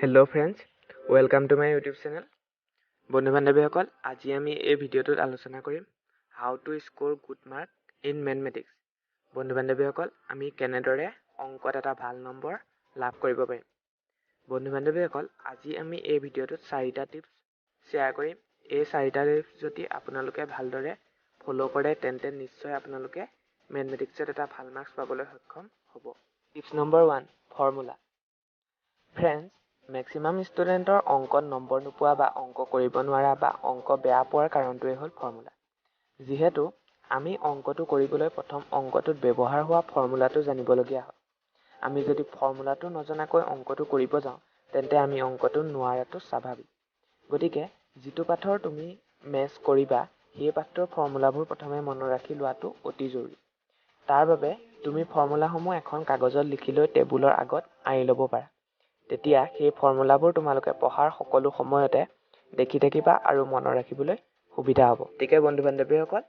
Hello friends, welcome to my YouTube channel. বন্ধু বান্ধৱীসকল, আজি আমি এই ভিডিঅ'টোত আলোচনা কৰিম how to score good mark in mathematics. বন্ধু বান্ধৱীসকল, আমি কেনেদৰে অংকত এটা ভাল নম্বৰ লাভ কৰিব পাৰিম। বন্ধু বান্ধৱীসকল, আজি আমি এই ভিডিঅ'টোত চাৰিটা টিপছ শ্বেয়াৰ কৰিম। এই চাৰিটা টিপছ যদি আপোনালোকে ভালদৰে ফ'ল' কৰে, তেন্তে নিশ্চয় আপোনালোকে মেথমেটিক্সত এটা ভাল মাৰ্কছ পাবলৈ সক্ষম হ'ব। Tips number 1, formula. Friends, maximum ষ্টুডেণ্টৰ অংকত নম্বৰ নোপোৱা বা অংক কৰিব নোৱাৰা বা অংক বেয়া পোৱাৰ কাৰণটোৱেই হ'ল ফৰ্মুলা। যিহেতু আমি অংকটো কৰিবলৈ প্ৰথম অংকটোত ব্যৱহাৰ হোৱা ফৰ্মুলাটো জানিবলগীয়া হয়। আমি যদি ফৰ্মুলাটো নজনাকৈ অংকটো কৰিব যাওঁ, তেন্তে আমি অংকটো নোৱাৰাটো স্বাভাৱিক। গতিকে যিটো পাঠৰ তুমি মেথছ কৰিবা, সেই পাঠটোৰ ফৰ্মুলাবোৰ প্ৰথমে মনত ৰাখি লোৱাটো অতি জৰুৰী। তাৰ বাবে তুমি ফৰ্মুলাসমূহ এখন কাগজত লিখি লৈ টেবুলৰ আগত আঁৰি ল'ব পাৰা। তেতিয়া সেই ফৰ্মুলাবোৰ তোমালোকে পঢ়াৰ সকলো সময়তে দেখি থাকিবা আৰু মনত ৰাখিবলৈ সুবিধা হ'ব। গতিকে বন্ধু বান্ধৱীসকল,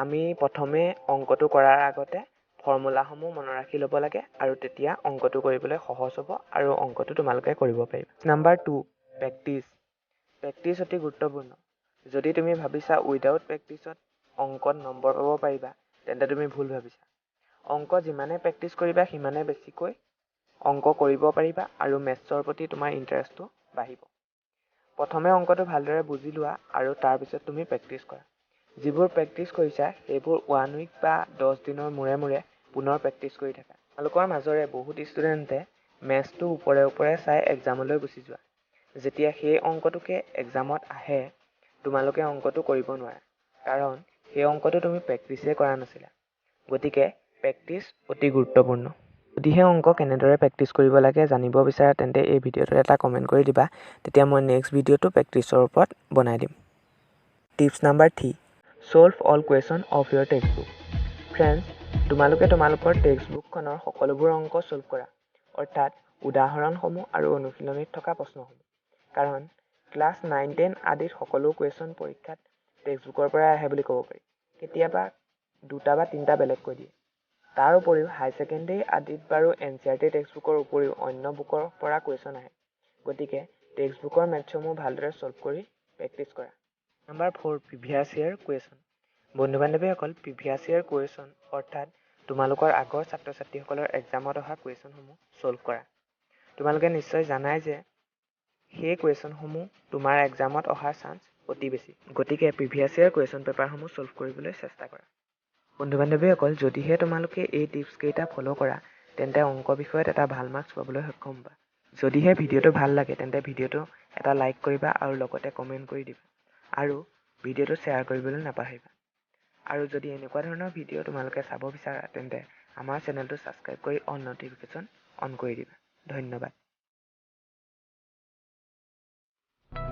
আমি প্ৰথমে অংকটো কৰাৰ আগতে ফৰ্মুলাসমূহ মনত ৰাখি ল'ব লাগে আৰু তেতিয়া অংকটো কৰিবলৈ সহজ হ'ব আৰু অংকটো তোমালোকে কৰিব পাৰিবা। Number 2, practice. প্ৰেক্টিচ অতি গুৰুত্বপূৰ্ণ। যদি তুমি ভাবিছা উইদাউট প্ৰেক্টিচত অংকত নম্বৰ পাব পাৰিবা, তেন্তে তুমি ভুল ভাবিছা। অংক যিমানে প্ৰেক্টিচ কৰিবা, সিমানে বেছিকৈ অংক কৰিব পাৰিবা আৰু মেথছৰ প্ৰতি তোমাৰ ইণ্টাৰেষ্টটো বাঢ়িব। প্ৰথমে অংকটো ভালদৰে বুজি লোৱা আৰু তাৰপিছত তুমি প্ৰেক্টিচ কৰা। যিবোৰ প্ৰেক্টিচ কৰিছা, সেইবোৰ 1 উইক বা 10 দিনৰ মূৰে মূৰে পুনৰ প্ৰেক্টিচ কৰি থাকা। তোমালোকৰ মাজৰে বহুত ষ্টুডেণ্টে মেথছটো ওপৰে ওপৰে চাই এক্সামলৈ গুচি যোৱা। যেতিয়া সেই অংকটোকে এক্সামত আহে, তোমালোকে অংকটো কৰিব নোৱাৰা, কাৰণ সেই অংকটো তুমি প্ৰেক্টিচেই কৰা নাছিলা। গতিকে প্ৰেক্টিচ অতি গুৰুত্বপূৰ্ণ। যদিহে অংক কেনেদৰে প্ৰেক্টিচ কৰিব লাগে জানিব বিচাৰা, তেন্তে এই ভিডিঅ'টোত এটা কমেণ্ট কৰি দিবা। তেতিয়া মই নেক্সট ভিডিঅ'টো প্ৰেক্টিচৰ ওপৰত বনাই দিম। Tips number 3, solve all question of your text book. Friends, তোমালোকে তোমালোকৰ টেক্সট বুকখনৰ সকলোবোৰ অংক ছল্ভ কৰা, অৰ্থাৎ উদাহৰণসমূহ আৰু অনুশীলনীত থকা প্ৰশ্নসমূহ। কাৰণ ক্লাছ 9, 10 আদিত সকলো কুৱেশ্যন পৰীক্ষাত টেক্সট বুকৰ পৰাই আহে বুলি ক'ব পাৰি। কেতিয়াবা দুটা বা তিনিটা বেলেগকৈ দিয়ে। তাৰ উপৰিও হাই ছেকেণ্ডেৰী আদিত বাৰু NCERT text বুকৰ উপৰিও অন্য বুকৰ পৰা কুৱেশ্যন আহে। গতিকে টেক্সট বুকৰ মেথছসমূহ ভালদৰে ছল্ভ কৰি প্ৰেক্টিচ কৰা। Number 4, previous year question. বন্ধু বান্ধৱীসকল, প্ৰিভিয়াছ ইয়েৰ কুৱেশ্যন অৰ্থাৎ তোমালোকৰ আগৰ ছাত্ৰ ছাত্ৰীসকলৰ এক্সামত অহা কুৱেশ্যনসমূহ ছল্ভ কৰা। তোমালোকে নিশ্চয় জানাই যে সেই কুৱেশ্যনসমূহ তোমাৰ এক্সামত অহাৰ চান্স অতি বেছি। গতিকে প্ৰিভিয়াছ ইয়েৰ কুৱেশ্যন পেপাৰসমূহ ছল্ভ কৰিবলৈ চেষ্টা কৰা। বন্ধু বান্ধৱীসকল, যদিহে তোমালোকে এই টিপছ কেইটা ফ'ল' কৰা, তেন্তে অংক বিষয়ত এটা ভাল মাৰ্কছ পাবলৈ সক্ষম হ'বা। যদিহে ভিডিঅ'টো ভাল লাগে, তেন্তে ভিডিঅ'টো এটা লাইক কৰিবা আৰু লগতে কমেণ্ট কৰি দিবা আৰু ভিডিঅ'টো শ্বেয়াৰ কৰিবলৈ নাপাহৰিবা। আৰু যদি এনেকুৱা ধৰণৰ ভিডিঅ' তোমালোকে চাব বিচাৰা, তেন্তে আমাৰ চেনেলটো ছাবস্ক্ৰাইব কৰি অল ন'টিফিকেশ্যন অন কৰি দিবা। ধন্যবাদ।